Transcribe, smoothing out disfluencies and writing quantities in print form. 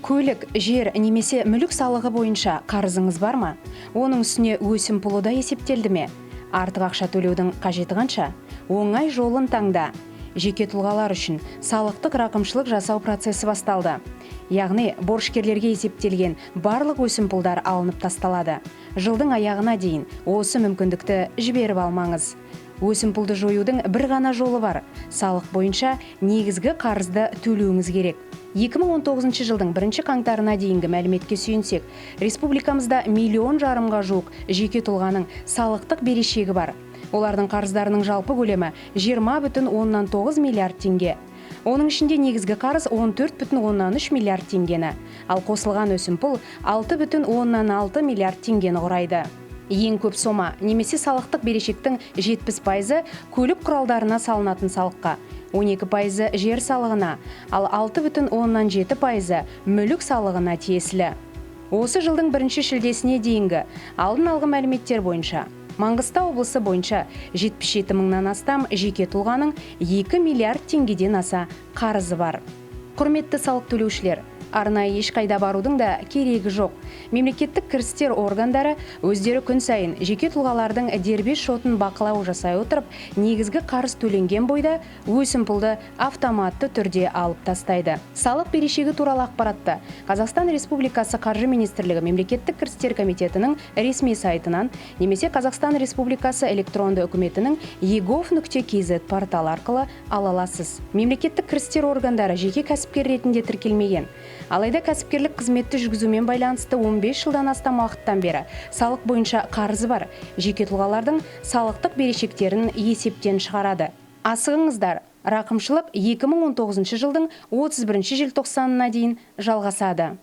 Көлік, жер немесе мүлік салығы бойынша қарызыңыз бар ма? Оның үстіне өсімпұлы да есептелді ме? Артық ақша төлеудің қажеті қанша? Оңай жолын таңда. Жеке тұлғалар үшін салықтық рақымшылық жасау процесі басталды. Яғни борышкерлерге есептелген барлық өсімпұлдар алынып тасталады. Жылдың аяғына дейін осы мүмкіндікті жіберіп алмаңыз. Өсімпұлды жоюдың бір ғана жолы бар. Салық бойынша негізгі қарызды төлеуіңіз керек. 2019 жылдың бірінші қаңтарына дейінгі мәліметке сүйенсек, республикамызда 1,5 миллионға жуық жеке тұлғаның салықтық берешегі бар. Олардың қарыздарының жалпы көлемі 20,9 миллиард теңге. Оның ішінде негізгі қарыз 14,3 миллиард теңгені, ал қосылған өсімпұл 6,6 миллиард теңгені құрайды. Ең көп сома немесе салықтық берешектің 70%-ы көлік құралдарына салынатын салыққа, 12%-ы жер салығына, ал 6,7%-ы мүлік салығына тиесілі. Осы жылдың бірінші шілдесіне дейінгі алдын алғы мәліметтер бойынша Маңғыстау облысы бойынша 77 мыңнан астам жеке тұлғаның 2 миллиард теңгеден аса қарызы бар. Құрметті салық төлеушілер, арнайы ешқайда барудың да керегі жоқ. Мемлекеттік кірістер органдары өздері күн сайын жеке тұлғалардың дербес шотын бақылау жасай отырып, негізгі қарыз төленген бойда өсімпұлды автоматты түрде алып тастайды. Салық берешегі туралы ақпаратты Қазақстан Республикасы Қаржы министрлігі Мемлекеттік кірістер комитетінің ресми сайтынан немесе Қазақстан Республикасы электронды үкіметінің egov.kz порталы арқылы ала аласыз. Мемлекеттік кірістер органдары жеке кәсіпкер ретінде тіркелмеген, алайда кәсіпкерлік қызметті жүргізумен байланысты 15 жылдан астам уақыттан бері салық бойынша қарызы бар жеке тұлғалардың салықтық берешектерін есептен шығарады. Асығыңыздар, рақымшылық 2019 жылдың 31 желтоқсанына дейін жалғасады.